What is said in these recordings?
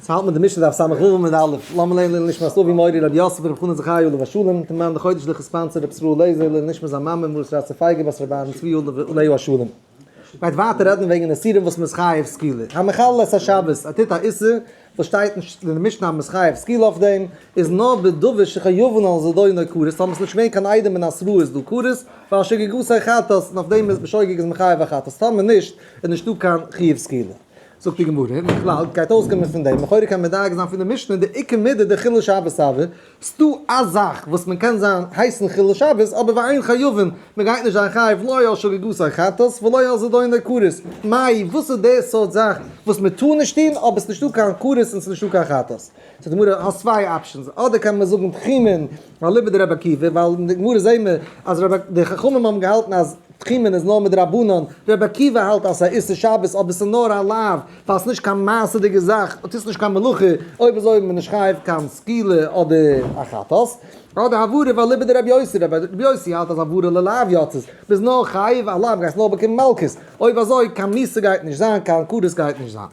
ס'האלט מיט די משנה דף ס"ו עמוד א', לאמיר לערנען לעילוי נשמת אבי מורי רבי יוסף רבי חנן זכרי' עליו השלום, תמ ד חודש לכ' ספאנסער רבי ישראל לעזער לעילוי נשמת זיין מאמע מרת רצה פייגא בת רבי אהרן צבי עליו השלום. מ'גייט ווייטער רעדן וועגן איסורים וואס מ'איז חייב סקילה. המחלל את השבת, א טוט א איסור וואס שטייט אין די משנה אז מ'איז חייב סקילה אויף דעם, איז נאר בדבר שחייבין על זדונו כרת, טאמער ס'איז נישט געווען קיין עדים און התראה איז דא כרת, ועל שגגתו חטאת, און אויף דעם איז בשוגג איז מען חייב א חטאת, טאמער נישט איז נישטא קיין חיוב סקילה. זאגט די גמרא, מכלל גייט אויסקומען פון דעם, לכאורה קען מען מדייק זיין פון די משנה די איכא מידי דחילול שבת הוה, ס'דא א זאך וואס מען קען זיין הייסן חילול שבת אבער ואין חייבין, מען גייט נישט זיין חייב לא על שגגתו חטאת ולא על זדונו כרת, מאי וואס איז די סארט זאך וואס מען טאר נישט טון אבער ס'נישטא קיין כרת און ס'נישטא קיין חטאת? זאגט די גמרא, האסט צוויי options, אדער קען מען זאגן תחומין אליבא דרבי עקיבא, ווייל אין די גמרא זעהן מיר אז די חכמים האבן געהאלטן אז תחומין איז נאר מדרבנן, רבי עקיבא האלט אז ס'איז א איסור שבת אבער ס'איז נאר א לאו ווייל ס'איז נישט קיין מעשה'דיגע זאך און טוסט נישט קיין מלאכה, אויב אזוי איז מען נישט חייב קיין סקילה אדער א חטאת. אדער הבערה ואליבא דרבי יוסי, רבי יוסי האלט אז הבערה ללאו יצאת, ביסט נאר חייב א לאו גייסט נאר באקומען מלקות, אויב אזוי קיין מיתה גייט נישט זיין קיין כרת גייט נישט זיין.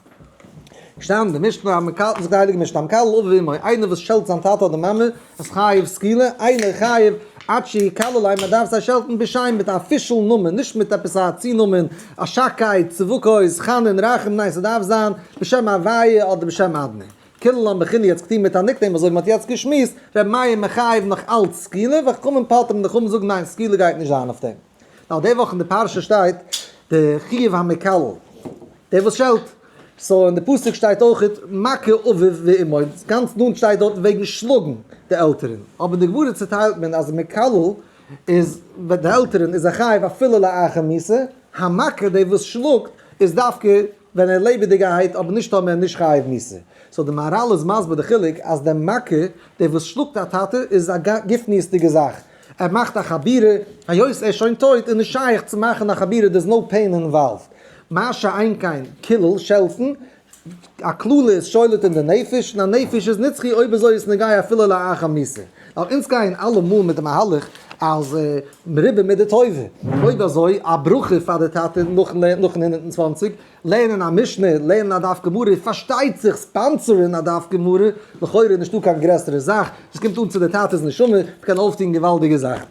געשטאנען אין די משנה אז מקלל, זאגט די הייליגע משנה המקלל אביו ואמו, איינער וואס שעלט זיין טאטע אדער מאמע איז חייב סקילה, אינו חייב עד שיקללם, מען דארף זיי שעלטן בשם מיט א official נאמען, נישט מיט עפעס א צונאמען, א שקי, צבקות, חנן, רחם, ניין ס'דארף זיין בשם הוויה אדער בשם אדני. קיללם בכינוי האט געטון מיט א nickname אזוי ווי מ'האט יעצט געשמועסט, ר' מאיר מחייב נאך אלץ סקילה, וחכמים פטרין די חכמים זאגן ניין סקילה גייט נישט זיין אויף דעם. נאר די וואך אין די פרשה שטייט די חיוב המקלל. דער וואס שעלט. so אין די פסוק שטייט אויך מכה אביו ואמו, גאנץ נאנט שטייט דארט וועגן שלאגן די עלטערן, אבער אין די גמרא צוטיילט מען אז מקלל איז די עלטערן איז א חייב אפילו לאחר מיתה, המכה דער וואס שלאגט איז דווקא ווען ער לעבעדיגערהייט אבער נישט טאמער ער איז נישט חייב מיתה. so די מהרל איז מסביר די חילוק אז דער מכה דער וואס שלאגט א טאטע איז א גופניות'דיגע זאך, ער מאכט א חבורה, היות ער איז שוין טויט איז נישט שייך צו מאכן א חבורה there is no pain involved. מה שאין כן קילול, שעלטן, א קללה איז שולט אין די נפש, און א נפש איז נצחי אויב אזוי איז נוגע אפילו לאחר מיתה. נאר אונז גייען אלעמאל מיט די מהלך אז מרובה מידה טובה. אויב אזוי א ברכה פאר די טאטע נאכן 120, לערנען א משנה, לערנען א דף גמרא, פארשטייט זיך ספאנסערן א דף גמרא, לכאורה איז נישטא קיין גרעסערע זאך, דאס קומט אן צו די טאטע'ס נשמה, מ'קען אויפטון געוואלדיגע זאכן.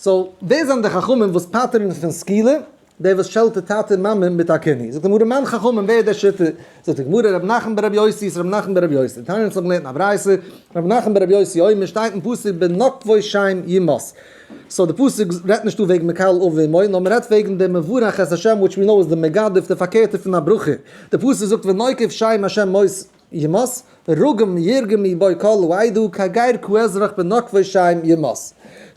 so ווער זענען די חכמים וואס פטר'ן פון סקילה? דער וואס שעלט די טאטע און מאמע מיט א כינוי. זאגט די גמרא מאן חכמים ווער איז דער שיטה? זאגט די גמרא ר' נחמן ברבי יוסי איז ר' נחמן ברבי יוסי. תניא אונז האבן געלערנט אין א ברייתא, ר' נחמן ברבי יוסי אומר שטייט אין פסוק בנקבו שם יומת. so די פסוק רעדט נישט דא וועגן מקלל אביו ואמו, נאר מען רעדט וועגן דעם מברך את השם which we know איז די מגדף די פארקערטע פון א ברכה. די פסוק זאגט ונוקב שם השם מות יומת, רגום ירגמו בו כל העדה כגר כאזרח בנקבו שם יומת.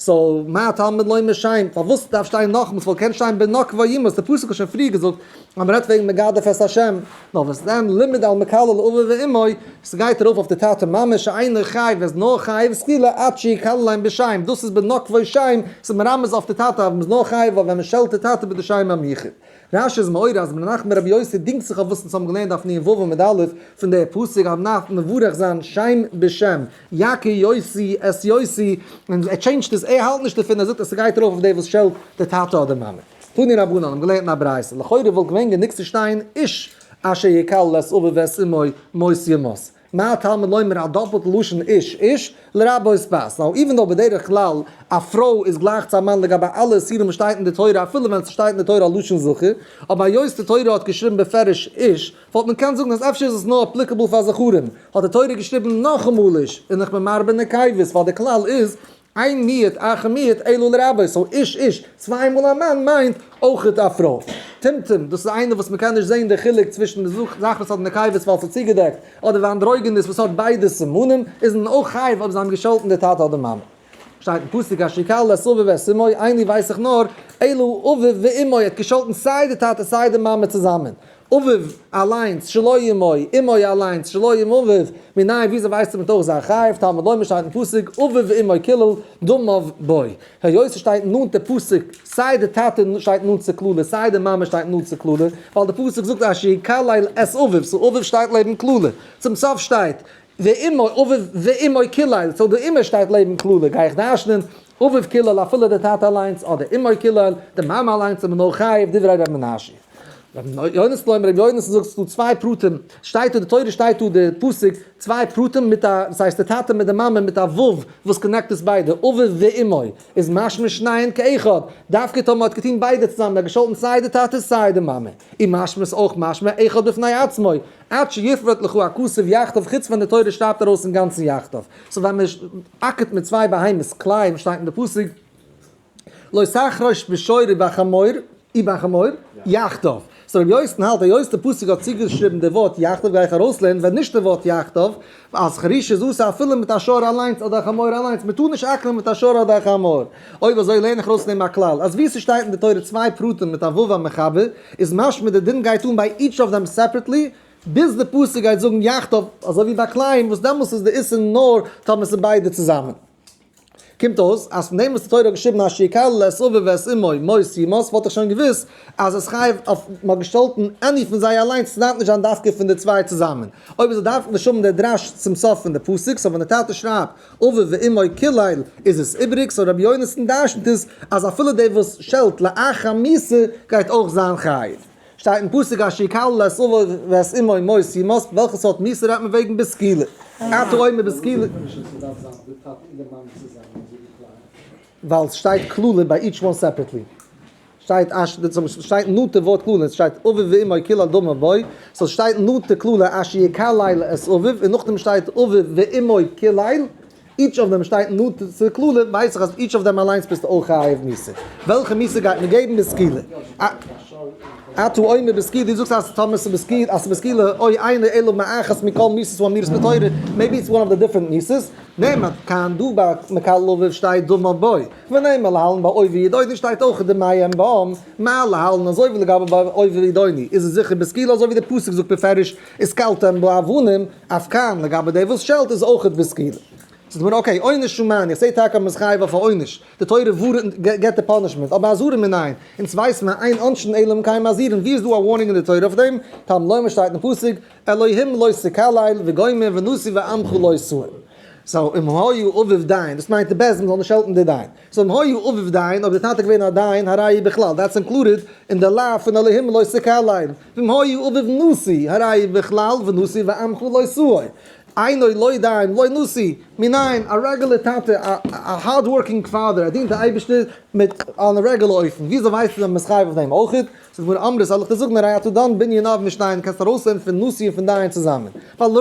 so מה תלמוד לומר שם? פארוואס דארף שטיין נאכאמאל? ס'וואלט געקענט שטיין בנקבו יומת, די פסוק האט שוין פריער געזאגט אז מ'רעדט וועגן מגדף את השם. נאר וואס דען לימד על מקלל אביו ואמו, ס'גייט ארויף אויף די טאטע מאמע שאינו חייב איז נאר חייב סקילה עד שיקללם בשם, דאס איז בנקבו שם, ס'איז מרמז אויף די טאטע אז מ'איז נאר חייב ווייל ווען מ'שעלט די טאטע מיט די שם המיוחד. רשי איז מעורר אז ר' נחמן ברבי יוסי דינגט זיך אויף וואס אונז האבן געלערנט דף נ"ו עמוד א' פון דער פסוק אז מ'דארף מברך זיין שם בשם, יכה יוסי את יוסי, און ער טשעינדזשט עס, ער האלט נישט דערפון, ער זאגט אז ס'גייט ארויף אויף דער וואס שעלט די טאטע אדער מאמע. תנו רבנן האבן געלערנט אין א ברייתא, לכאורה וואלט געווען גענוג צו שטיין איש אשר יקלל את אביו ואת אמו מות יומת. מה תלמוד לומר א דאפלטע לשון איש איש לרבות בת. now even though בדרך כלל א פרוי איז גלייך צו א מאן לגבי אלע איסורים וואס שטייט אין די תורה אפילו ווען ס'שטייט אין די תורה א לשון זכר, אבער היות די תורה האט געשריבן בפירוש איש, וואלט מען קענען זאגן אז אפשר איז עס נאר applicable פאר זכרים, האט די תורה געשריבן נאכאמאל איש, און איך בין מרבה נקבות ווייל די כלל איז אין מיעוט אחר מיעוט אלא לרבות, so איש איש, צוויי מאל א מאן מיינט אויכעט א פרוי. טומטום, דאס איז איינער וואס מ'קען נישט זעהן די חילוק צווישן די זאך וואס האט נקבות ווייל ס'איז צוגעדעקט, אדער די אנדרוגינוס וואס האט ביידע סימנים, איז מען אויך חייב אויב זיי האבן געשאלטן די טאטע אדער מאמע. שטייט אין פסוק אשר יקלל את אביו ואת אמו, איני ווייס איך נאר, אלא אביו ואמו, ער האט געשאלטן סיי די טאטע סיי די מאמע צוזאמען. אביו אליינס שלא עמו, אמו אליינס שלא עם אביו, מנין וויאזוי ווייסטו מיט אויך זיין חייב, תלמוד לומר שטייט אין פסוק אביו ואמו קילל דמיו בו, היות עס שטייט נאנט די פסוק סיי די טאטע שטייט נאנט צו קללה סיי די מאמע שטייט נאנט צו קללה, ווייל די פסוק זאגט אשר יקלל את אביו, so אביו שטייט לעבן קללה, צום סוף שטייט ואמו אביו ואמו קילל, so די אמו שטייט לעבן קללה, גיי איך דרש'נען אביו קילל אפילו די טאטע אליינס אדער אמו קילל, די מאמע אליינס איז מען נאר חייב, דברי ר' מנשה. רבי יונתן אומר, רבי יונתן זאגט ס'איז דא צוויי פרטים, שטייט דא די תורה שטייט דא די פסוק צוויי פרטים מיט א, דאס הייסט די טאטע מיט די מאמע מיט א ו' וואס connect עס ביידע, אביו ואמו, איז משמע שניהם כאחד, דווקא טאמער מ'האט געטון ביידע צוזאמען, מ'האט געשאלטן סיי די טאטע סיי די מאמע, און משמע איז אויך משמע אחד בפני עצמו, עד שיפרט לך הכתוב יחדיו חוץ ווען די תורה שרייבט ארויס אינגאנצן יחדיו, so ווען מ'אקערט מיט צוויי בהמות כלאים שטייט אין די פסוק. לא תחרוש בשור ובחמור, ובחמור, יחדיו. so רבי יונתן האלט היות די פסוק האט צוגעשריבן די ווארט יחדיו גיי איך ארויסלערנען ווען נישט די ווארט יחדיו, אז חרישה איז אסור אפילו מיט א שור אליינס אדער א חמור אליינס, מען טאר נישט אקערן מיט א שור אדער א חמור. אויב אזוי לערן איך ארויס פון דעם א כלל, אז ווי ס'שטייט אין די תורה צוויי פרטים מיט א ו' המחבר, איז משמע די דין גייט אן ביי each of them separately, ביז די פסוק גייט זאגן יחדיו, אזוי ווי ביי כלאים וואס דעמאלס איז די איסור נאר טאמער ס'איז ביידע צוזאמען. קומט אויס אז פון דעם וואס די תורה האט געשריבן אשר יקלל את אביו ואת אמו מות יומת וואלט איך שוין געוואוסט אז עס חייב אויף מ'האט געשאלטן any פון זיי אליינס ס'דארף נישט זיין דווקא פון די צוויי צוזאמען אויב אזוי דארף נישט האבן דער דרש צום סוף פון די פסוק so ווען די טאטע שרייבט אביו ואמו קילל איז עס איבריג so רבי יונתן דרשנ'ט עס אז אפילו דער וואס שעלט לאחר מיתה גייט אויך זיין חייב. שטייט אין פסוק אשר יקלל את אביו ואת אמו מות יומת, וועלכע סארט מיתה רעדט מען וועגן בסקילה? אתה אומר בסקילה. ווייל ס'שטייט קללה ביי each one separately. שטייט אש שטייט נאנט די ווארט קללה, ס'שטייט אביו ואמו קילל דמיו בו, so ס'שטייט נאנט די קללה אשר יקלל את אביו, און נאכדעם שטייט אביו ואמו קילל, each of them שטייט נאנט צו די קללה, ווייס איך אז each of them אליינס ביסטו אויך חייב מיתה. וועלכע מיתה גייט מען געבן בסקילה? אתה אומר בסקילה, דו זאגסט אז טאמער ס'איז בסקילה, אז ס'איז בסקילה, או אינו אלא מאחת מכל מיתות האמורות בתורה, maybe it's one of the different מיתות, נאמר כאן דא ביי מקלל אביו שטייט דמיו בו, ונאמר להלן ביי אויב ידעוני שטייט אויך דמיהם בם, מה להלן אזוי ווי לגבי ביי אויב ידעוני איז עס זיכער בסקילה אזוי ווי די פסוק זאגט בפירוש וסקלתם באבנים, אף כאן לגבי דער וואס שעלט איז אויכעט בסקילה. זאגט מען okay, עונש שמענו, איך זעה טאקע אז מ'איז חייב אויף א עונש, די תורה ווארענט געבט די punishment, אבער אזהרה מנין? אונז ווייסן מיר אין עונשין אלא אם כן מזהירין, ווי איז דא א warning אין די תורה אויף דעם? תלמוד לומר שטייט אין פסוק, אלהים לא תקלל וגומר ונשיא בעמך לא תאור. so אם היה אביו דיין, דאס מיינט די בית דין זאל נישט שעלטן די דיין. so אם היה אביו דיין, אויב די טאטע געווען א דיין, הרי בכלל, that's included אין די לאו פון אלהים לא תקלל. ואם היה אביו נשיא, הרי בכלל, ונשיא בעמך לא תאור. אינו לא דיין, לא נשיא, מנין, א regular טאטע, א hard working father, ער דינט די אייבערשטער מיט אן א regular אופן, וויאזוי ווייסטו אז מ'איז חייב אויף דעם אויכעט? זאגט גמרא אמרת זאל איך דיר זאגן הרי אתה דן בנין אב משניהם קענסט ארויסלערנען פון נשיא און פון דיין צוזאמען, ווייל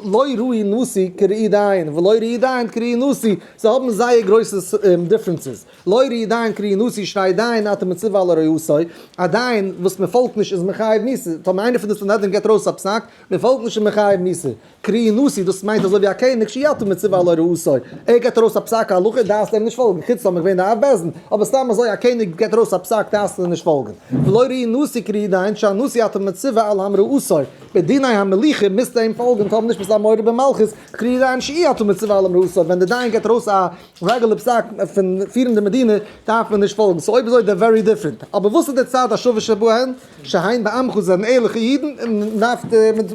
לא ראי נשיא כראי דיין ולא ראי דיין כראי נשיא, זיי האבן זייער גרויסע differences, לא ראי דיין כראי נשיא שהרי דיין אתה מצווה על הוראתו, א דיין וואס מען פאלגט נישט איז מחייב מיתה, טאמער איינער פון די סנהדרין געבט ארויס א פסק, מען פאלגט נישט איז מחייב מיתה. כראי נשיא, דאס מיינט אזוי ווי א קעניג שאי אתה מצווה על הוראתו, ער געבט ארויס א פסק הלכה דארפסטו אים נישט פאלגן, חוץ טאמער געווען די אב בית דין, אבער סתם אזוי א קעניג געבט ארויס א פסק דארפסטו אים נישט פאלגן. ולא ראי נשיא כראי דיין שהנשיא אתה מצווה על המראתו, בדיני המלוכה מוזטו אים פאלגן טאמער נישט ביסטו א מורה במלכות, כראי דיין שאי אתה מצווה על המראתו, ווען די דיין געבט ארויס א regular פסק פון פירן די מדינה דארף מען נישט פאלגן, so אויב אזוי they're very different, אבער וואס איז די צד השווה שבהן? שהן בעמך זענען ערליכע אידן און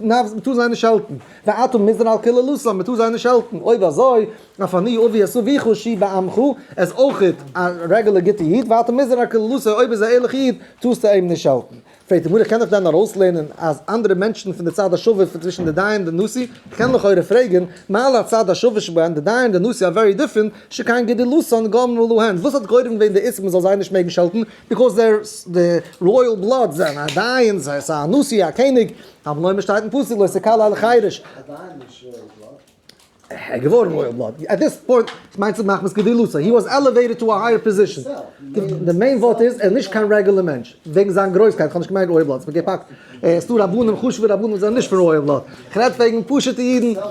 מען טאר זיי נישט שעלטן, ואתה מוזהר על קללתם, מען טאר זיי נישט שעלטן, אויב אזוי, אף ענה אבי את אביך שהוא בעמך, ער איז אויכעט א regular גוטע איד, ואתה מוזהר על קללתו, אויב איז ער ערליכע איד, טארסטו אים נישט שעלטן. פרעגט די גמרא, קען איך דען ארויסלערנען אז אנדערע מענטשן פון די צד השווה פון צווישן די דיין און די נשיא, כ'קען לכאורה פרעגן, מה להצד השווה שבהן, די דיין און די נשיא are very different, שכן גדילותן גרמה להן, וואס האט גורם געווען די איסור מען זאל זיי נישט מעגן שעלטן, because they're the royal blood, זיי זענען א דיין, זיי איז א נשיא, א קעניג, תלמוד לומר שטייט אין פסוק לא תקלל חרש. א דיין איז royal blood? ער איז געווארן royal blood, at this point מיינט זיך מחמת גדילותו, he was elevated to a higher position, די main ווארט איז ער איז נישט קיין regular מענטש, וועגן זיין גרויסקייט, איך האב נישט געמיינט royal blood, ס'מיר געפאקט, עס איז דא רבנים, חשוב'ע רבנים וואס זענען נישט פון royal blood, איך רעד וועגן פשוט'ע אידן,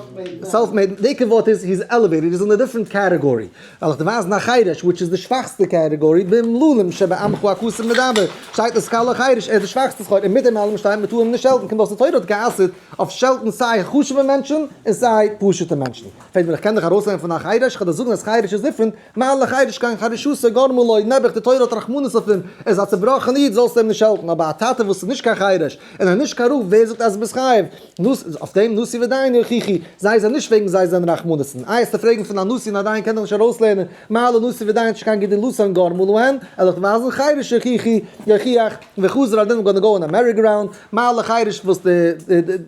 self made, די עיקר ווארט איז he is elevated, he is אין א different category. וועל איך דיר ווייזן א חרש which איז די שוואכסטע category, באומללים שבעמך הכתוב מדבר, שטייט ותקלל החרש, ער איז די שוואכסטע סחורה, און מיט דעם אלעם שטייט מ'טאר אים נישט שעלטן, קומט אויס די תורה האט גע'אסר'ט אויף שעלטן סיי חשוב'ע מענטשן און סיי פשוט'ע מענטשן. אייבערשטן. פרעגט מען איך קען דיך ארויסנעמען פון א חרש, כ'וועל דיר זאגן אז חרש איז different, מה לחרש כן חרשותו גרמה לו, נעבעך די תורה האט רחמנות אויף אים, ער איז א צובראכענע איד זאלסטו אים נישט שעלטן, אבער א טאטע וואס איז נישט קיין חרש, און ער איז נישט קיין רב, ווער זאגט אז ביסט חייב? אויף דעם נשיא ודיין יוכיחו, זיי זענען נישט וועגן זיי זענען רחמנות'ן, איי עסטו פרעגן פון א נשיא און א דיין קען דיך נישט ארויסלערנען, מה לנשיא ודיין שכן גדילותן גרמה להן, וועל איך ווייזן חרש יוכיחו, יוכיח, וחזר הדין gonna go in a merry go round, מה לחרש וואס די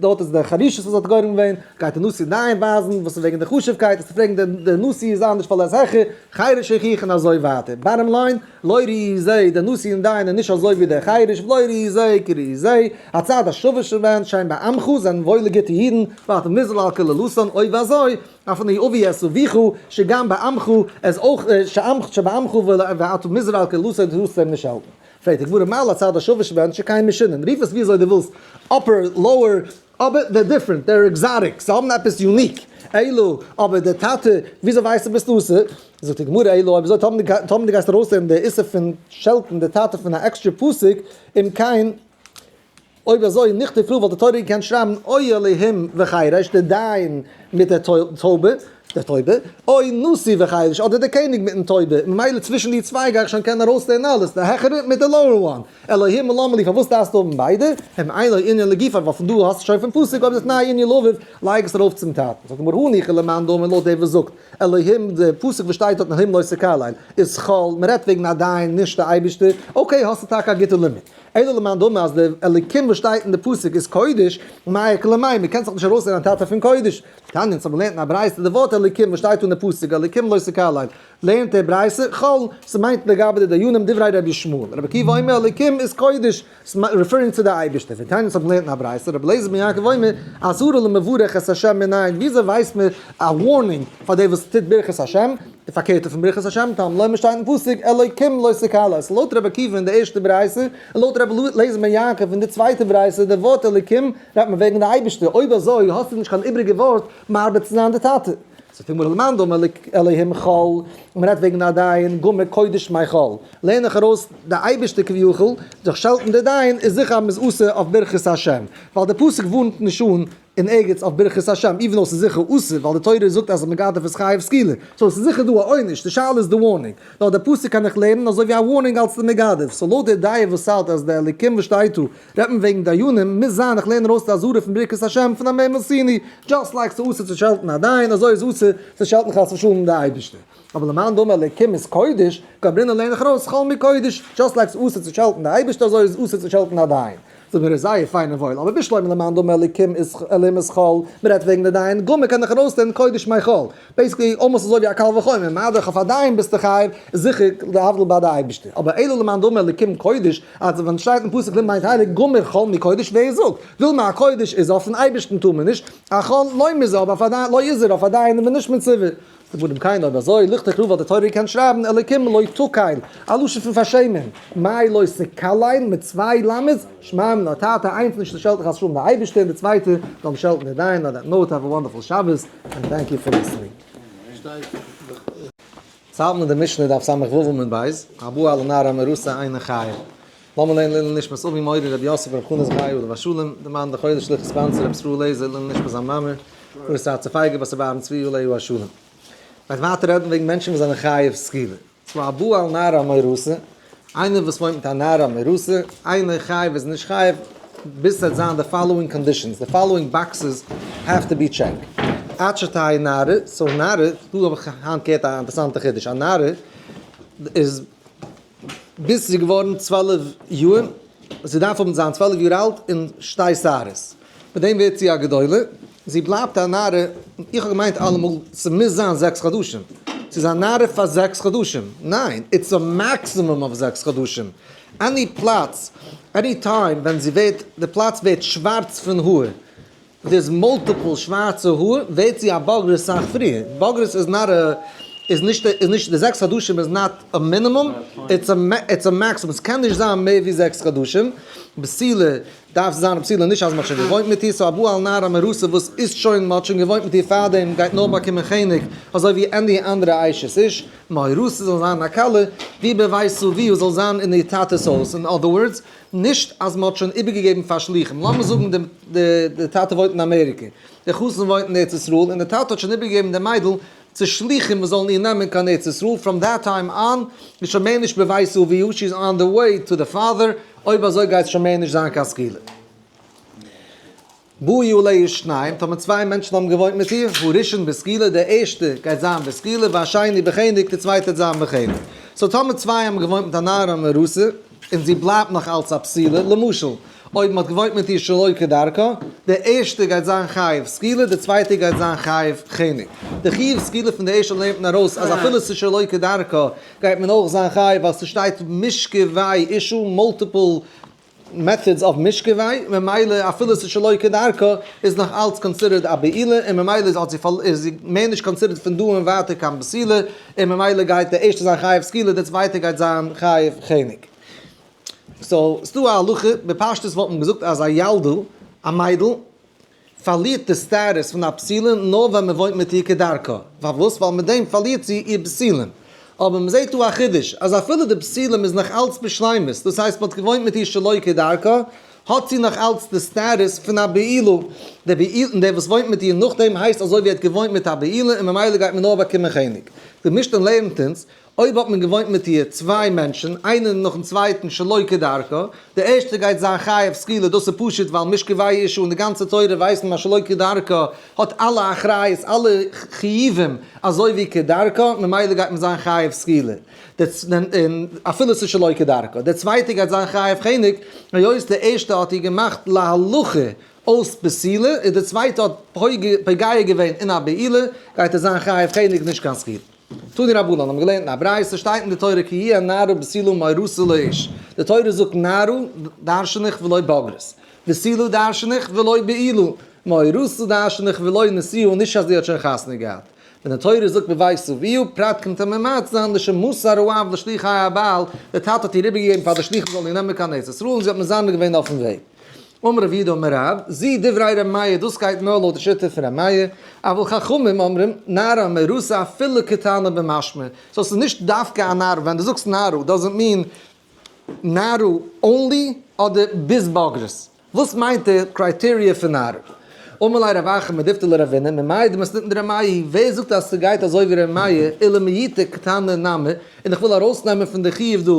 דארט איז די חרישות וואס האט גורם געווען, גייט די נשיא דיין ווייזן וואס איז וועגן די חשובקייט, עסטו פרעגן די נשיא איז אנדערש ווייל ער איז העכער, חרש יוכיח און אזוי ווייטער, bottom line, לא ראי זה, דער נשיא און דיין איז נישט אזוי ווי דער חרש, ולא ראי זה כראי זה, הצד השווה שבהן שהם בעמך זענען וואוילע גוטע אידן, ואתה מוזהר על קללתן, אויב אזוי, אף אני אביא את אביך, שגם בעמך, עס אויך, שעמך שבעמך ואתה מוזהר על קללתן, דו טארסט אים נישט שעלטן. פרעגט די גמרא, מה להצד השווה שבהן שכן משונין, רוף עס ווי אזוי דו ווילסט, upper, lower, אבער they're different, they're exotic, זיי האבן עפעס unique. אלא, אבער דער טאטע, וויאזוי ווייסטו ביסט אסור? זאגט די גמרא, אלא אויב אזוי טאמער דו גייסט ארויסלערנען די איסור פון שעלטן די טאטע פון א עקסטרע פסוק, אם כן, אויב אזוי נכתוב קרא וואלט די תורה געקענט שרייבן אוי אלהים וחרש, די דיין מיט די טויבע, די טויבע, אוי נשיא וחרש, אדער די קעניג מיטן טויבע, ממילא צווישן די צוויי גיי איך שוין קענען ארויסלערנען אלעס, די העכערע מיט די lower one. אלהים למה לי, פארוואס דארפסטו האבן ביידע? הם אינו ענין לגופו, ווייל פון דא האסטו שוין פון פסוק, אויב איז עס ניי ענין לאביו, לייג עס ארויף צום טאטן. זאגט די גמרא הניחא למאן דאמר לויט דער וואס זאגט, אלהים, די פסוק וואס שטייט דארט אלהים לא תקלל, איז חול, מען רעדט וועגן א דיין, נישט די אייבערשטער, okay האסטו טאקע א גוטע לימוד. אלא למאן דאמר אז די אלוקים וואס שטייט אין די פסוק איז קודש, מאי איכא למימר, מען קען זיך נישט ארויסלערנען א טאטע פון קודש. תניא, אונז האבן געלערנט אין א ברייתא די ווארט אלוקים וואס שטייט אן די פסוק אלוקים לא תקלל, לערנט דער ברייתא, חול, ס'מיינט לגבי די דיינים דברי רבי ישמעאל, רבי עקיבא אומר אלוקים איז קודש, referring צו די אייבערשטער, ותניא האט געלערנט אין א ברייתא, רבי אליעזר בן יעקב אומר, אזהרה למברך את השם מנין, וויאזוי ווייסט מען א warning פאר דער וואס טוט ברכת השם, די פארקערטע פון ברכת השם, תלמוד לומר שטייט אין פסוק, אלוקים לא תקלל, ס'איז לויט רבי עקיבא אין די ערשטע ברייתא, און לויט רבי אליעזר בן יעקב אין די צווייטע ברייתא, די ווארט אלוקים רעדט מען וועגן די אייבערשטער, אויב אזוי האסטו נישט קיין איבריגע ווארט מרבה צו זיין די טאטע. זאגט די גמרא למאן דאמר אלהים חול, מען רעדט וועגן א דיין, גמר קודש מאי חול, לערן איך ארויס די אייבערשטער כביכול, זיך שעלטן די דיין איז זיכער אז מען איז אסור אויף ברכת השם, ווייל די פסוק ווארנט נישט אן אין ערגעץ אויף ברכת השם, even though ס'איז זיכער אסור, ווייל די תורה זאגט אז מגדף איז חייב סקילה, so ס'איז זיכער דא א עונש, די שאלה איז די warning, נאר די פסוק קען איך לערנען אזוי ווי א warning אלס די מגדף, so לויט די דעה וואס האלט אז די אלוקים וואס שטייט דא רעדט מען וועגן דיינים, מוז זיין איך לערן ארויס די אזהרה פון ברכת השם פון א מה מצינו, just like ס'איז אסור צו שעלטן א דיין, אזוי איז אסור צו שעלטן חס ושלום די אייבערשטער. אבער למאן דאמר אלוקים איז קודש, גמרינן לערן איך ארויס חול מקודש, just like ס'איז אסור צו שעלטן די אייבערשטער אזוי איז אסור צו שעלטן א דיין. זאג מיר איז זייער פיין און וואויל, אבער בשלמא למאן דאמר אלוקים איז אלוהים איז חול, מ'רעדט וועגן די דיין, גמר קען איך ארויסלערנען קודש מחול. basically almost אזוי ווי א קל וחומר, מה דאך אויף א דיין ביסטו חייב, איז זיכער להבדיל ביי די אייבערשטער, אבער אלא למאן דאמר אלוקים קודש, אז ווען שטייט אין פסוק אלוקים מיינט הייליג, גמר חול מקודש, ווער זאגט? וויל מען א קודש איז אויפן אייבערשטן טאר מען נישט, א חול לא מזה, אבער אויף א דיין לא איז ער, אויף א דיין איז מען נישט מצווה. זאגט אם כן אויב אזוי לכתוב קרא וואלט די תורה געקענט שרייבן אלוקים לא תקל, א לשון פון פארשעמען, מאי לא תקללון מיט צוויי למד'ס, שמע מינה טאטע, איינס נישט צו שעלטן חס ושלום די אייבערשטער און די צווייטע זאל מען שעלטן די דיין, on that note have a wonderful שבת and thank you for listening. צייט מיט די משנה דף ס"ו עמוד ב', הבא על הנערה המאורסה אינו חייב. לאמיר לערנען לעילוי נשמת אבי מורי רבי יוסף רבי חנא זכרי' עליו השלום, די מאן די חודש שליח sponsor רבי ישראל לעזער לעילוי נשמת זיין מאמע, מרת רצה פייגא בת רבי אהרן צבי עליו השלום. מ'וועט ווייטער רעדן וועגן מענטשן וואס זענען חייב סקילה. ס'דא הבא על נערה המאורסה, איינער וואס וואוינט מיט א נערה המאורסה, אינו חייב איז נישט חייב, ביז ס'וועט זיין די following conditions, די following boxes have to be checked. עד שתהא נערה, so נערה, דא האב איך היינט געהערט א אינטערעסאנטע חידוש, א נערה איז ביז ס'איז געווארן 12 יאר, זי דארף האבן זיין 12 יאר אלט און שתי שערות, מיט דעם ווערט זי א גדולה, זי בלייבט א נערה, איך האב געמיינט אלעמאל ס'מוז זיין זעקס חדשים, ס'איז א נערה פאר זעקס חדשים, ניין, it's a maximum אויף זעקס חדשים, any פלאץ, any time ווען זי ווערט, די פלאץ ווערט שווארץ פון האר, there's multiple שווארצע האר, ווערט זי א בוגרת סאך פריער, בוגרת איז not a. איז נישט איז נישט די 6 חדשים איז not a minimum, it's a maximum, עס קען נישט זיין מער ווי 6 חדשים. בתולה דארף זיין בתולה, נישט אז מ'האט שוין געוואוינט מיט איר. So הבא על נערה המאורסה וואס איז שוין, מ'האט שוין געוואוינט מיט איר פארדעם, גייט נאר באקומען חנק אזוי ווי any אנדערע אשת איש. מאורסה זאל זיין א כלה, והיא בבית אביה, זאל זיין אין איר טאטע'ס הויז. In other words, נישט אז מ'האט שוין איבערגעגעבן פאר שלוחים. לאמיר זאגן די טאטע וואוינט אין אמעריקע, דער חתן וואוינט אין ארץ ישראל, און דער טאטע האט שוין איבערגעגעבן די מיידל צו שלוחים וואס זאלן איר נעמען קיין ארץ ישראל. From that time on איז שוין מער נישט בבית אביה, she is on the way to the father. אויב אזוי גייט שוין מער נישט זיין קיין סקילה. באו עליה שניים, טאמער צוויי מענטשן האבן געוואוינט מיט איר, הראשון בסקילה, דער ערשטער גייט זיין בסקילה, והשני בחנק, דער צווייטער וועט זיין בחנק. So טאמער צוויי האבן געוואוינט מיט א נערה המאורסה, און זי בלייבט נאך אלץ א בתולה, למשל, אויב מ'האט געוואוינט מיט איר שלא כדרכה, דער ערשטער גייט זיין חייב סקילה, דער צווייטער גייט זיין חייב חנק. די חיוב סקילה פון די ערשטע לערנט מען ארויס אז אפילו ס'איז שלא כדרכה גייט מען אויך זיין חייב, ווייל ס'שטייט משכבי אשה, multiple methods of משכבי, ממילא אפילו ס'איז שלא כדרכה איז נאך אלץ considered א בעילה, און ממילא איז זי מער נישט considered פון דא און ווייטער קיין בתולה, און ממילא גייט דער ערשטער זיין חייב סקילה, דער צווייטער גייט זיין חייב חנק. So, ס'דא א הלכה, בפשטות וואלט מען געזאגט אז א ילדה, א מיידל, פארלירט די status פון א בתולה נאר ווען מען וואוינט מיט איר כדרכה. פארוואס? ווייל מיט דעם פארלירט זי איר בתולים. אבער מען זעט דא א חידוש, אז אפילו די בתולים איז נאך אלץ בשלימות, דאס הייסט מען האט געוואוינט מיט איר שלא כדרכה, האט זי נאך אלץ די status פון א בעולה. דער בעולה און דער וואס וואוינט מיט איר נאכדעם הייסט אזוי ווי ער האט געוואוינט מיט א בעולה, און ממילא גייט מען נאר באקומען חנק. די משנה לערנט אונז, אויב האט מען געוואוינט מיט איר צוויי מענטשן, איינער נאכן צווייטן שלא כדרכה, דער ערשטער גייט זיין חייב סקילה, דאס איז פשוט ווייל משכבי אשה און די גאנצע תורה ווייסט מען אז שלא כדרכה האט אלע אחריות, אלע חיובים אזוי ווי כדרכה, ממילא גייט מען זיין חייב סקילה, און אפילו ס'איז שלא כדרכה. דער צווייטער גייט זיין חייב חנק, היות דער ערשטער האט איר געמאכט להלכה אויס בתולה, און דער צווייטער האט פוגע געווען אין א בעילה, גייט ער זיין חייב חנק, נישט קיין סקילה. תנו רבנן האבן געלערנט אין א ברייתא, שטייט אין די תורה כי יהיה נערה בתולה מאורסה לאיש, די תורה זאגט נערה דרשן איך ולא בוגרת, בתולה דרשן איך ולא בעולה, מאורסה דרשן איך ולא נשואה, נישט אז זי האט שוין חתונה געהאט. ווען די תורה זאגט בבית אביה, פרט קומט ער ממעט זיין לשמסר האב לשלוחי הבעל, די טאטע האט איר איבערגעגעבן פאר די שלוחים זאלן איר נעמען קיין ארץ ישראל און זי האט מזנה געווען אויפן וועג. אמר רב יהודה אמר רב, זו דברי ר' מאיר, דאס גייט נאר לויט די שיטה פון ר' מאיר, אבל חכמים אומרים, נערה המאורסה אפילו קטנה במשמע. So ס'איז נישט דווקא א נערה, ווען דו זאגסט נערה doesn't mean נערה only אדער ביז בגרות. וואס מיינט די criteria פון נערה? אמר ליה רב אחא מדיפתי לרבינא, ממאי דמתניתין דר' מאיר, ווער זאגט אז ס'גייט אזוי ווי ר' מאיר, אלא למעוטי קטנה נמי, און איך וויל ארויסנעמען פון די חיוב דא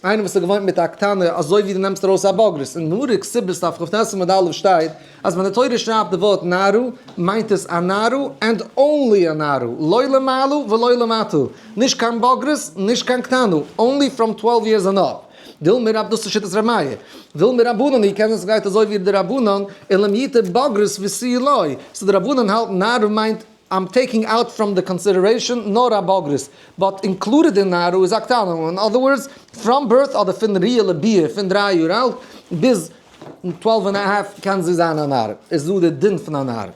איינער וואס האט געוואוינט מיט א קטנה אזוי ווי דו נעמסט ארויס א בוגרת. אין גמרא כתובות דף כט עמוד א' שטייט אז ווען די תורה שרייבט די ווארט נערה מיינט עס א נערה and only א נערה, לא למעלה ולא למטה, נישט קיין בוגרת נישט קיין קטנה, only from 12 years and up. דילמא רב דאס איז שיטת ר' מאיר. דילמא רבנן היא, קען זיין ס'גייט אזוי ווי די רבנן, אלא למעוטי בוגרת ותו לא. So די רבנן האלטן נערה מיינט I'm taking out from the consideration נאר א בוגרת, but included אין נערה איז א קטנה. In other words, from birth אדער פון ראיה לביאה פון 3 יאר אלט ביז 12 and a half קען זי זיין א נערה. איז דא די דין פון א נערה.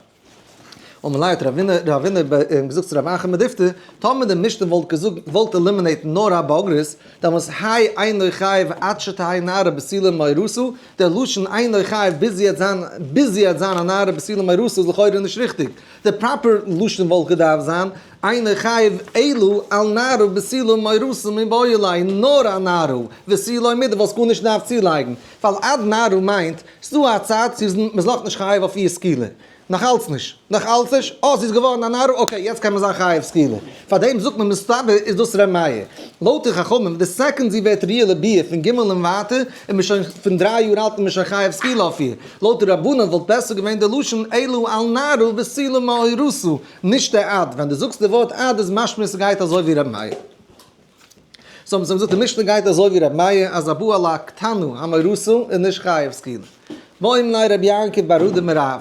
אמר ליה האט רבינא געזאגט צו רב אחא מדיפתי, טאמער די משנה וואלט געזאגט וואלט eliminate נאר א בוגרת, דעמאלס האי אינו חייב עד שתהא נערה בתולה מאורסה, דער לשון אינו חייב ביז זי וועט זיין ביז זי וועט זיין א נערה בתולה מאורסה איז לכאורה נישט ריכטיג. די proper לשון וואלט געדארפט זיין אינו חייב אלא על נערה בתולה מאורסה מיבעי ליה, נאר א נערה ותו לא מידי, וואלסט גארנישט געדארפט צולייגן, ווייל עד נערה מיינט ס'דא א צייט זי איז מ'איז נאכנישט חייב אויף איר סקילה. נאך אלץ נישט. נאך אלץ נישט. אה, זי איז געווארן א נערה, okay, יעצט קען מען זיין חייב סקילה. פאר דעם זאגט מען מסתבר איז דאס ר' מאיר. לויט די חכמים, די second זי ווערט ראויה לביאה פון ג' און ווייטער, איז מען שוין פון 3 יאר אלט איז מען שוין חייב סקילה אויף איר. לויט די רבנן וואלט בעסער געווען די לשון אלא על נערה בתולה מאורסה, נישט די עד. ווען דו זאגסט די ווארט עד איז משמע ס'גייט אזוי ווי ר' מאיר. So האבן זיי געזאגט די משנה גייט אזוי ווי ר' מאיר אז הבא על הקטנה המאורסה איז נישט חייב סקילה. בעא מיניה רבי יעקב בר אדא מרב,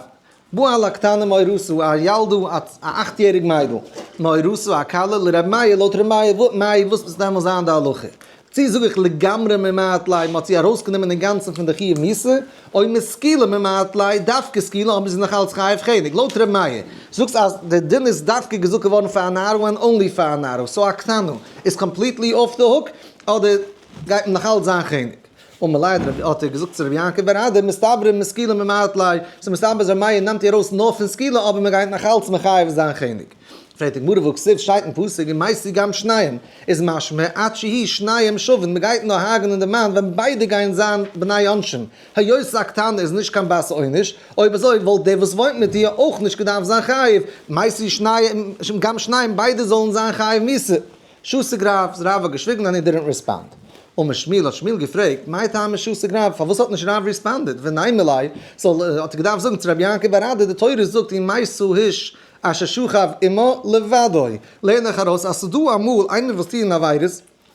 בא על הקטנה מאורסה, א ילדה א 8 יעריג מיידל, מאורסה א כלה לר' מאיר, לויט ר' מאיר וואס מוז דעמאלס זיין די הלכה? צי זאג איך לגמרי ממעט ליה, מ'האט זי ארויסגענומען אינגאנצן פון די חיוב מיתה, או מסקילה ממעט ליה, דווקא סקילה אבער זי איז נאך אלץ חייב חנק, לויט ר' מאיר זאגסט אז די דין איז דווקא געזאגט געווארן פאר א נערה and only פאר א נערה, so א קטנה איז completely off the hook, אדער גייט מען נאך אלץ זיין חנק? אמר ליה האט ער געזאגט צו רבי יעקב בר אדא, מסתברא מסקילה ממעט ליה, ס'איז מסתבר אז ר' מאיר נעמט איר ארויס נאר פון סקילה אבער מ'גייט נאך אלץ מחייב זיין חנק. פרעגט די גמרא והכתיב שטייט אין פסוק ומתו גם שניהם, איז משמע עד שיהיו שניהם שווין, מ'גייט נאר הרג'נען די מאן ווען ביידע גייען זיין בני עונשין, היות א קטנה איז נישט קיין בת עונש, אויב אזוי וואלט דער וואס וואוינט מיט איר אויך נישט געדארפט זיין חייב, מתו שניהם גם שניהם ביידע זאלן זיין חייב מיתה. שתק רב, רב האט געשוויגן and he didn't respond. אמר שמואל האט שמואל געפרעגט, מאי טעמא שתק רב, פארוואס האט נישט רב responded, ונימא ליה, זאל, האט ער געדארפט זאגן צו רבי יעקב בר אדא, די תורה זאגט ומת האיש אשר שכב עמה לבדו, לערן איך ארויס אז ס'איז דא אמאל איינער וואס טוען עבירות,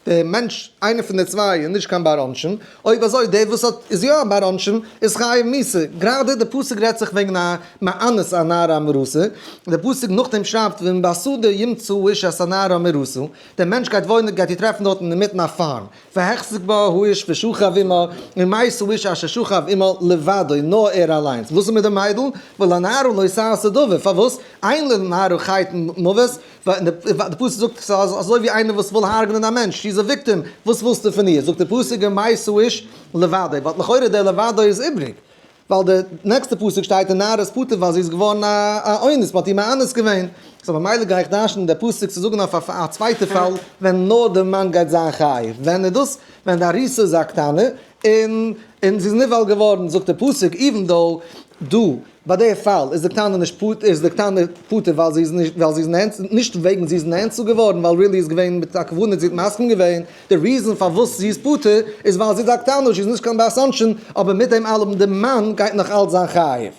דער מענטש, איינער פון די צוויי איז נישט קיין בר עונשין, אויב אזוי דער וואס האט איז יא א בר עונשין איז חייב מיתה, גראדע די פסוק רעדט זיך וועגן א מאנס א נערה המאורסה, די פסוק נאכדעם שרייבט ואם בשדה ימצא האיש את הנערה המאורסה, דער מענטש גייט וואוינען גייט איר טרעפן דארטן אינמיטן א farm, והחזיק בה האיש ושכב עמה, ומת האיש אשר שכב עמה לבדו, נאר ער אליינס, וואס איז מיט די מיידל? ולנערה לא תעשה דבר, פארוואס? אין לנערה חטא מוות, די פסוק זאגט ס'איז אזוי ווי איינער וואס וויל הרג'נען א מענטש, she is a victim, וואס ווילסטו פון איר? זאגט די פסוק ומת האיש לבדו, but לכאורה דער לבדו איז איבריג, ווייל די נעקסטע פסוק שטייט ונערה איז פטור ווייל זי איז געווארן א אונס, מ'האט איר מאנס געווען, so ממילא גיי איך דרש'נען די פסוק צו זאגן אויף א צווייטע פאל ווען נאר די מאן גייט זיין חייב, ווען איז דאס? ווען די ארוסה איז א קטנה און און זי איז נבעל געווארן, זאגט די פסוק even though דא ביי די פאל איז די קטנה נישט פטור איז די קטנה פטור ווייל זי איז נישט ווייל זי איז נאנס נישט וועגן זי איז נאנסו געווארן ווייל really איז געווען מיט א כוונה זי האט מסכים געווען, די reason פארוואס זי איז פטור איז ווייל זי איז א קטנה זי איז נישט קיין בת עונשין, אבער מיט דעם אלעם די מאן גייט נאך אלץ זיין חייב.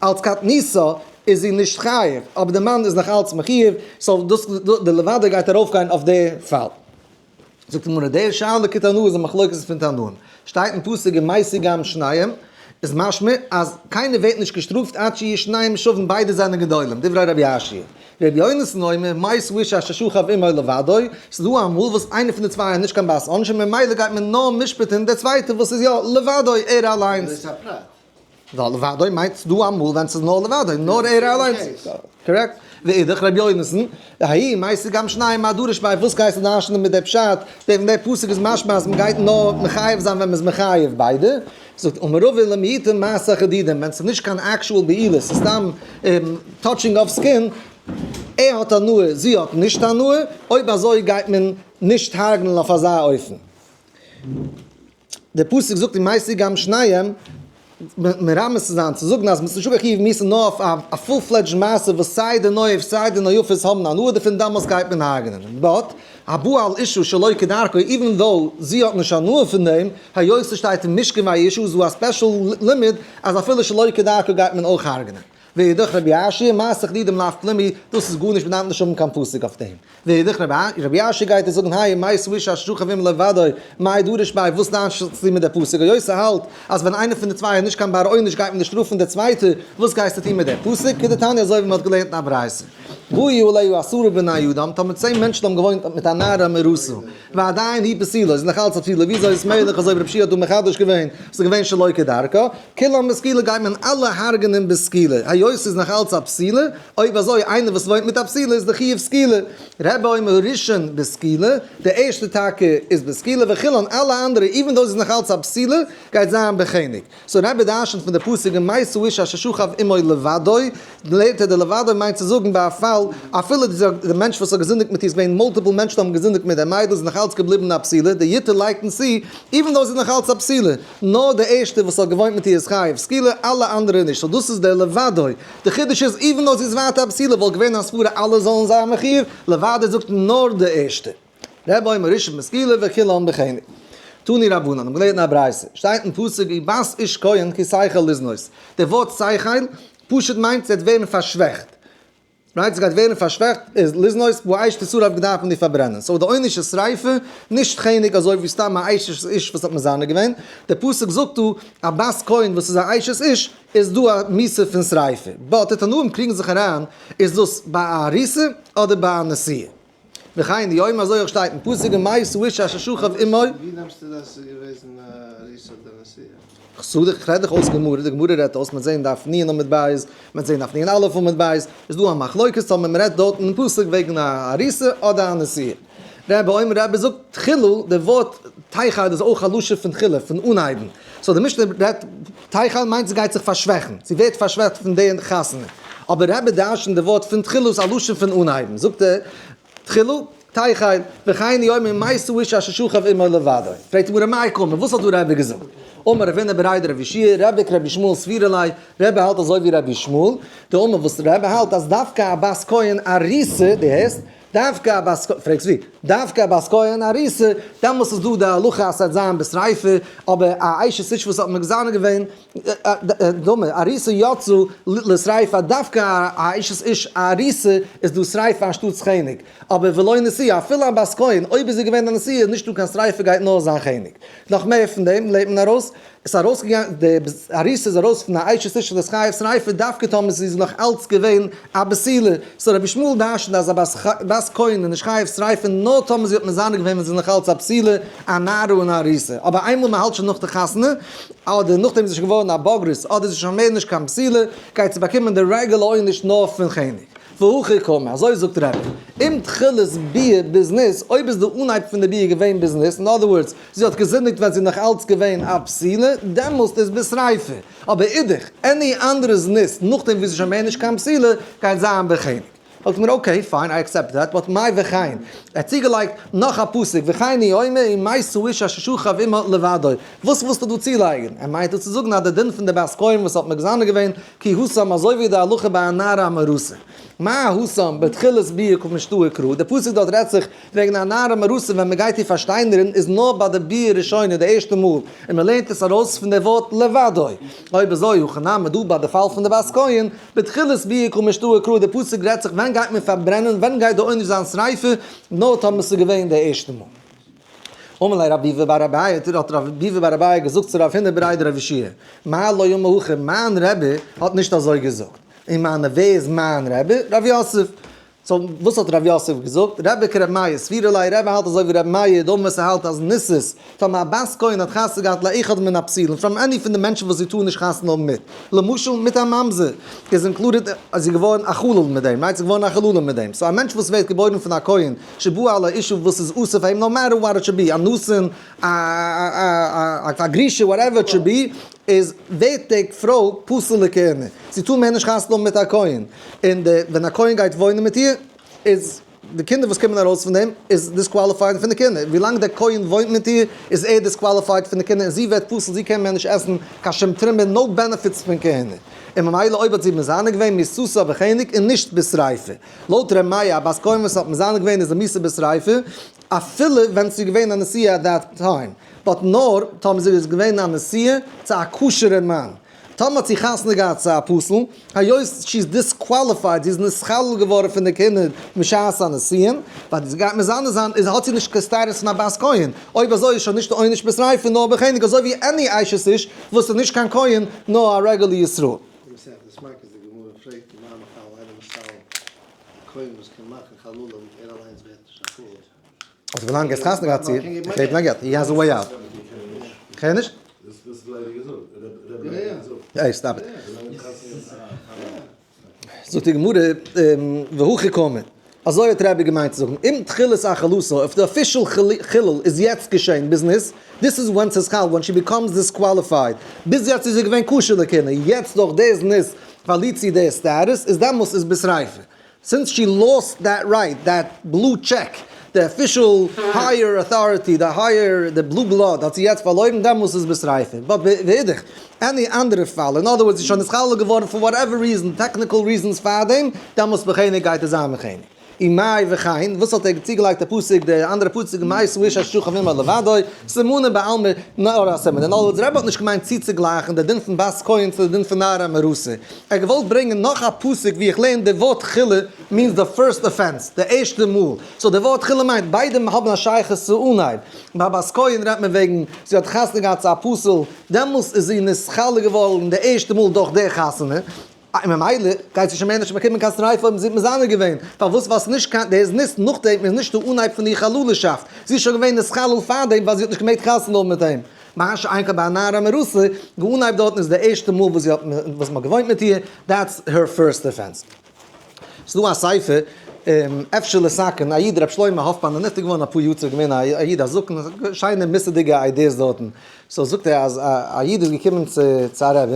אלץ קטניתא איז זי נישט חייב אבער די מאן איז נאך אלץ מחיוב, so דאס די לבדו גייט ארויפגיין אויף די פאל. זאגט די גמרא, די שאלה כתנאי איז א מחלוקת פון תנאים, שטייט אין פסוק ומתו גם שניהם, איז משמע אז קיינער ווערט נישט געשטראפט עד שיהיו שניהם שווים ביידע זענען גדולים, דברי רבי יאשיה. רבי יונתן אומר, מת האיש אשר שכב עמה לבדו, ס'איז דא אמאל וואס איינער פון די צוויי איז נישט קיין בת עונשין ממילא גייט מען נאר משפט'ן דער צווייטער וואס איז יא לבדו ער אליינס. דאס איז א פרט. ווייל לבדו מיינט ס'דא אמאל ווען ס'איז נאר לבדו, נאר ער אליינס. Correct. ואידך רבי יונתן, האי מתו גם שניהם מאי דריש ביה, וואס גייסטו דרש'נען מיט די פשט, דער פון דער פסוק איז משמע אז מ'גייט נאר מחייב זיין ווען מ'איז מחייב ביידע. זאגט אמר רבא למעוטי מעשה חדידים, ווען ס'איז נישט קיין actual בעילה, ס'איז סתם touching of skin, ער האט הנאה, זי האט נישט הנאה, אויב אזוי גייט מען נישט הרג'נען אויף אזא אופן. דער פסוק זאגט ומתו גם שניהם, מרמז צו זיין, צו זאגן אז מ'איז נישט חיוב מיתה נאר אויף א full fledged מעשה וואס סיי די נואף סיי די נואפת האבן הנאה דערפון דאמאלס גייט מען הרג'נען. But, הבא על אשה שלא כדרכה, even though זי האט נישט הנאה פון דעם, היות ס'שטייט אין משכבי אשה איז דא א special לימוד אז אפילו שלא כדרכה גייט מען אויך הרג'נען. ואידך רבי יאשיה, מעשה חדידים לאו כלום הוא, דאס איז גארנישט מ'דארף נישט האבן קיין פסוק אויף דעם. ואידך רבי יאשיה גייט ער זאגן האי ומת האיש אשר שכב עמה לבדו, מאי דריש ביה, וואס דרש'סטו מיט די פסוק, היות ס'האלט אז ווען איינער פון די צוויי איז נישט קיין בר עונש גייט מען נישט שטראפן די צווייטע, וואס גייסטו טון מיט די פסוק, כדתניא אזוי ווי מ'האט געלערנט אין א ברייתא. באו עליה עשרה בני אדם, טאמער 10 מענטשן האבן געוואוינט מיט א נערה המאורסה, ועדיין היא בתולה, איז נאך אלץ א בתולה, וויאזוי איז מעגליך אזוי ווי רב שיע האט דא מחדש געווען, ס'איז געווען שלא כדרכה, כולם בסקילה גייט מען אלע הרג'נען בסקילה, היות ס'איז נאך אלץ א בתולה, אויב אזוי איינער וואס וואוינט מיט א בתולה איז די חיוב סקילה, רבי אומר הראשון בסקילה, די ערשטע טאקע איז בסקילה, וכולן אלע אנדערע even though ס'איז נאך אלץ א בתולה, גייט זיין בחנק. So רבי דרשנ'ט פון די פסוק ומת האיש אשר שכב עמו לבדו, לערנט ער די לבדו מיינט צו זאגן ביי א פאל אפילו די מענטש וואס האט געזינדיגט מיט איר איז געווען multiple מענטשן האבן געזינדיגט מיט די מיידל איז נאך אלץ געבליבן א בתולה, די ייתור לייגט צו, even though זי איז נאך אלץ א בתולה, נאר די ערשטע וואס האט געוואוינט מיט איר איז חייב סקילה, אלע אנדערע נישט, so דאס איז דער לבדו, די חידוש איז even though זי איז ווייטער א בתולה וואלט געווען א סברה אלע זאלן זיין מחיוב, לבדו זאגט נאר די ערשטע. רבי אומר הראשון בסקילה וכולן בחנק. תנו רבנן, האבן געלערנט אין א ברייתא, שטייט אין פסוק ובת איש כהן כי תחל לזנות, די ווארט תחל פשוט מיינט זי וועט ווערן פארשוועכט, right זי גייט ווערן פארשוועכט איז לזנות באש תשרף געדארף מען איר פארברענען, so די עונש איז שריפה, נישט חנק אזוי ווי סתם א אשת איש וואס האט מזנה געווען, די פסוק זאגט דא א בת כהן וואס איז א אשת איש איז דא א מיתה פון שריפה, but די תנאים קריגן זיך אריין איז דאס ביי א ארוסה אדער ביי א נשואה. וכן הוא אומר אזוי אויך שטייט אין פסוק ומתה האשה אשר שכב עמה. ווי נעמסטו דאס ס'איז געוועזן א ארוסה אדער נשואה? כסדר, איך רעד דאך אויס גמרא, די גמרא רעדט אויס, מ'וועט זען דף נ' עמוד ב', מ'וועט זען דף נ' א' עמוד ב', איז דא א מחלוקת אויב מ'רעדט דארט אין פסוק וועגן א ארוסה אדער א נשואה. רבי אומר רבי זאגט תחילו, די ווארט תחל איז אויך א לשון פון תחילה, פון אנהייבן. so די משנה רעדט תחל מיינט זי גייט זיך פארשוועכן, זי ווערט פארשוועכט פון די חתונה. אבער רבי דרש'נט די ווארט פון תחילו איז א לשון פון אנהייבן, זאגט ער תחילו, תחל, וכן הוא אומר ומתה האשה אשר שכב עמה לבדו. פרעגט די גמרא מאי קאמר, וואס האט דא רבי געזאגט? אמר רב הונא בריה דרב יהושע, רבי כרבי ישמעאל סבירא ליה, רבי האלט אזוי ווי רבי ישמעאל, דאמר וואס רבי האלט אז דווקא א בת כהן ארוסה, דו הערסט? דווקא א בת כהן, פרעגסט ווי? דווקא א בת כהן ארוסה, דעמאלס איז דא די הלכה אז ס'וועט זיין בשריפה, אבער א אשת איש וואס האט מגזם געווען, דומה, ארוסה יצאה לשריפה, דווקא א אשת איש ארוסה איז דא שריפה אנשטאטס חנק, אבער ולא נשואה, אפילו א בת כהן, אויב איז זי געווען א נשואה איז נישטא קיין שריפה גייט נאר זיין חנק. נאך מער פון דעם לערנט מען ארויס, עס איז ארויסגעגאנגען, די ארוסה איז ארויס פון א אשת איש לחייב שריפה דווקא טאמער זי איז נאך אלץ געווען א בתולה, so רבי ישמעאל דרש'נט אז א בת כהן איז נישט חייב שריפה נאר טאמער זי האט מזנה געווען ווען זי איז נאך אלץ א בתולה, א נערה און א ארוסה, אבער איינמאל מען האלט שוין נאך די חתונה, אדער נאכדעם איז זי שוין געווארן א בוגרת, אדער זי איז שוין מער נישט קיין בתולה, גייט זי באקומען די רעגולער עונש נאר פון חנק. והכי קאמר, אזוי זאגט רבי, אם תחילת ביאה בזנות, אויב איז די אנהייב פון די ביאה געווען בזנות, in other words, זי האט געזינדיגט ווען זי איז נאך אלץ געווען א בתולה, דעמאלסט איז בשריפה. אבער אידך, any אנדערע זנות נאכדעם ווי זי איז שוין מער נישט קיין בתולה, גייט זיין בחנק. זאגט מיר okay fine I accept that, but מאי וכן? ער האט צוגעלייגט נאך א פסוק, וכן הוא אומר ומתה האשה אשר שכב עמה לבדו. וואס ווילסטו דא צולייגן? ער מיינט דא צו זאגן אז די דין פון די בת כהן וואס האט מזנה געווען כי התם אזוי ווי די הלכה ביי א נערה המאורסה. מה התם בתחילת ביאה קא משתעי קרא, די פסוק דארט רעדט זיך וועגן א נערה המאורסה ווען מען גייט איר פארשטיינערן איז נאר ביי די ביאה ראשונה די ערשטע מאל, און מען לערנט עס ארויס פון די ווארט לבדו. אויב אזוי הכא נמי דא ביי די פאל פון די בת כהן, בתחילת ביאה קא משתעי קרא, די פסוק רעדט זיך ווען גייט מען פארברענען ווען גייט די עונש זיין שריפה, נאר טאמער ס'איז געווען די ערשטע מאל. אמר ליה רב ביבי בר אביי, האט רב ביבי בר אביי געזאגט צו רב הונא בריה דרב יהושע, מר לא אמר הכי, מיין רבי האט נישט אזוי געזאגט. און מני ווער איז מיין רבי? רב יוסף. so וואס האט רב יוסף געזאגט? רבי כרבי מאיר סבירא ליה, רבי האלט אזוי ווי רבי מאיר, דאמר ס'האלט אז נישאת, טאמער א בת כהן האט חתונה געהאט לאחד מן הפסולין, from any פון די מענטשן וואס זי טאר נישט חתונה האבן מיט, למשל מיט א ממזר, איז included אז זי איז געווארן א חלל מיט דעם, right? זי איז געווארן א חללה מיט דעם. so א מענטש וואס ווערט געבוירן פון א כהן, שבא על האשה וואס איז אסור פאר אים no matter what it should be, א נתין, א גרושה, whatever it should be, איז ווערט די פרוי פסול לכהונה, זי טאר מער נישט חתונה האבן מיט א כהן, און די ווען א כהן גייט וואוינען מיט איר, איז די קינדער וואס קומען ארויס פון דעם איז disqualified פון די קינדער, ווילאנג דער כהן וואוינט מיט איר איז ער disqualified פון די קינדער און זי ווערט פסול, זי קען מער נישט עסן קיין שום תרומה, no benefits פון כהונה, און ממילא אויב האט זי מזנה געווען מיתתה בחנק און נישט בשריפה. לויט ר' מאיר א בת כהן וואס האט מזנה געווען איז די מיתה בשריפה אפילו ווען ס'איז געווען א נשואה at that time, but נאר טאמער זי איז געווען א נשואה צו א כשר'ער מאן. טאמער האט זי חתונה געהאט צו א פסול, היות she איז disqualified, זי איז נתחלל געווארן פון די כהונה משעת הנישואין, ווייל זי גייט מזנה זיין, איז האט זי נישט קיין status פון א בת כהן, אויב אזוי איז שוין נישט די עונש בשריפה נאר בחנק אזוי ווי any אשת איש וואס איז נישט קיין כהן נאר א רעגולער ישראל. אין מסכת מכות די גמרא פרעגט מה מחלל איינער מחלל א כהן וואס קען מאכן חללים ער אליינס ווערט נישט א חלל. אבער ווילאנג ער איז חתונה געהאט צו איר, קען מען גט, he has a way out. קען נישט? hey stop it. זאגט די גמרא, והכי קאמר, אזוי האט רבי געמיינט צו זאגן, אם תחילת החלותו, if די official חילול איז יעצט געשען בזנות, this is when ס'איז חל, when she becomes disqualified, ביז יעצט איז זי געווען כשר לכהונה, יעצט דורך די זנות פארלירט זי די status, איז דעמאלס איז בשריפה. Since she lost that right, that blue check, די official higher authority, די higher, די blue blood האט זי יעצט פארלוירן, דעמאלס איז בשריפה. But ואידך, any אנדערע פאל, in other words זי איז שוין נתחלל געווארן for whatever reason, technical reasons פארדעם, דעמאלס בחנק גייט עס זיין בחנק. ומאי וכן, וואס האט ער צוגעלייגט א פסוק, די אנדערע פסוק ומתה האשה אשר שכב עמה לבדו, סימנא בעלמא נאר א סימן. In other words, רבי האט נישט געמיינט צוצוגלייכן די דין פון בת כהן צו די דין פון נערה המאורסה. ער האט געוואלט ברענגען נאך א פסוק ווי איך לערן די ווארט תחילה means די first offense, די ערשטע מאל. So די ווארט תחילה מיינט ביידע האבן א שייכות צו אנהייב. ביי בת כהן רעדט מען וועגן זי האט חתונה געהאט צו א פסול, דעמאלס איז זי נתחלל געווארן די ערשטע מאל דורך די חתונה. און ממילא גייט זי שוין מער נישט באקומען קיין שריפה אויב זי האט מזנה געווען, פארוואס? ווייל ס'איז נישט קיין, דער זנות נאכדעם איז נישט די אנהייב פון איר חלל'שאפט, זי איז שוין געווען נתחלל פארדעם ווייל זי האט נישט געמעגט חתונה האבן מיט אים. מה שאין כן ביי א נערה מאורסה, די אנהייב דארטן איז די ערשטע מאל וואס זי האט, וואס מ'האט געוואוינט מיט איר, that's her first offense. ס'איז דא א ספר, אפשר לתקן, א איד ר' שלמה האפמאן איז נפטר געווארן אפאר יאר צוריק, געווען א איד א זקן, שיינע מוסר'דיגע ideas דארטן, so זאגט ער אז א איד איז געקומען צו א רבי,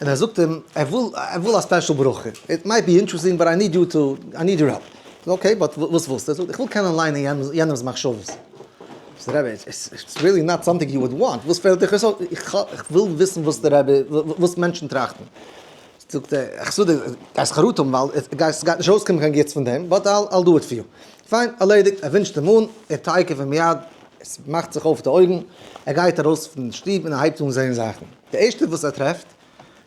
און ער זאגט אים ער וויל ער וויל א special ברכה, it might be interesting but I need you to, I need your help, okay but וואס ווילסטו? ער זאגט איך וויל קענען ליינען יענעמ'ס מחשבות, זאגט דער רבי it's really not something you would want, וואס פעלט דיך אויס? איך וויל וויסן וואס דער רבי, וואס מענטשן טראכטן. זאגט ער, איך זאג דיר, גייסט חרטה האבן ווייל עס גייט נישט ארויסקומען קיין גוטס פון דעם, but I'll do it for you. פיין, ערלעדיגט, ער ווינטשט אים אן, ער תיכף ומיד, עס מאכט זיך אויף די אויגן, ער גייט ארויס פון שטוב און ער הייבט אן זען זאכן. די ערשטע וואס ער טרעפט,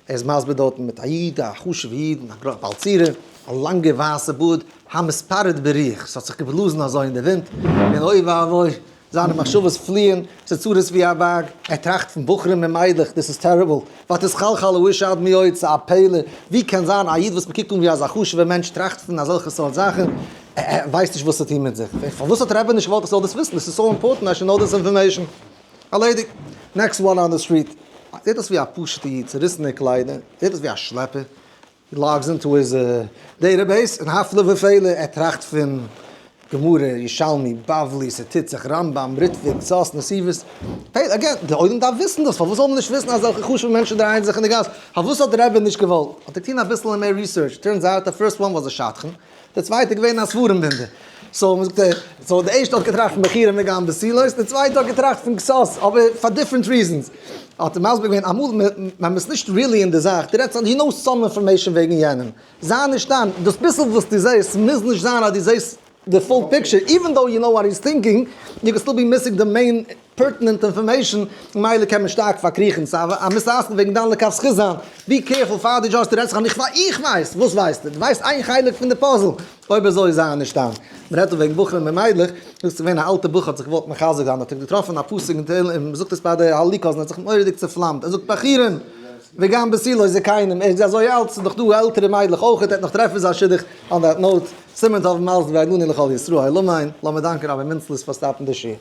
ער איז מסביר דארטן מיט א איד, א חשוב'ע איד, א בעל צורה, א לאנגע ווייסע בארד, המתפרד ברוח, עס האט זיך געבלאזן אזוי אין די ווינט, און אוי ואבוי, זיינע מחשבות פליען, ס'איז צרות ווי א בארג, ער טראכט פון בחורים און מיידלעך, דאס איז terrible, ותתחלחל האשה עד מאוד, ס'איז א פלא, ווי קען זיין א איד וואס מ'קוקט אן ווי אזא חשוב'ער מענטש טראכט פון אזעלכע סארט זאכן, ער ווייסט נישט וואס צו טון מיט זיך, פארוואס האט רבי נישט געוואלט איך זאל דאס וויסן, דאס איז so important, I should know this information. ערלעדיגט. Next one on the street. זעט אויס ווי א פשוט'ע איד, צוריסענע קליידער, זעט אויס ווי א שלעפער, he logs into his database און הפלא ופלא ער טראכט פון גמרא, ירושלמי, בבלי, ס'טוט זיך, רמב"ם, ריטב"א, קצות, נתיבות. Hey, again, די עולם דארף וויסן דאס, פארוואס זאל מען נישט וויסן אז אזעלכע חשוב'ע מענטשן דרייען זיך אין די גאס? פארוואס האט די רבי נישט געוואלט? האט ער געטון אביסל מער research, turns out די first one was א שדכן, די צווייטע געווען א ספרים בינדער. So מ'זאגט ער, so די ערשטע האט געטראכט פון בחורים וגם בתולות, די צווייטע האט געטראכט פון כסאות, אבער פאר different reasons. האט ער מסביר געווען, אמאל ווען מ'איז נישט really אין די זאך, דו רעדסט you know some information וועגן יענעם, זיי נישט דיין, דאס ביסל וואס דו זעסט מוז נישט זיין אז דו זעסט די full picture, even though you know what he's thinking, you can still be missing the main pertinent information, ממילא קען מען שטארק פארקריכן, סא א מוסר וועגן דיין לכף זכות זיין, be careful פאר דו judge סט, דו רעדסט זיך איין, איך ווייס, וואס ווייסטו? דו ווייסט איין חלק פון די puzzle, אויב אזוי זיי נישט דיין. מען רעדט דא וועגן בחורים און מיידלעך, דאס איז געווען א אלטע בחור האט זיך געוואלט מחזק זיין, האט ער געטראפן א פסוק אין תהלים, מען זאגט עס ביי די הללוקה'ס און ער האט זיך מורא'דיג צופלאמט, ער זאגט בחורים וגם בתולות זקנים, ער איז אזוי אלט, ס'איז דאך דא עלטערע מיידלעך אויך, ער וועט נאך טרעפן זיין שידוך, on that note, סימן טוב מזל טוב לנו ולכל ישראל, אמן, לאמיר דאנקען רבי מינצלעס פאר stop ן די שיעור.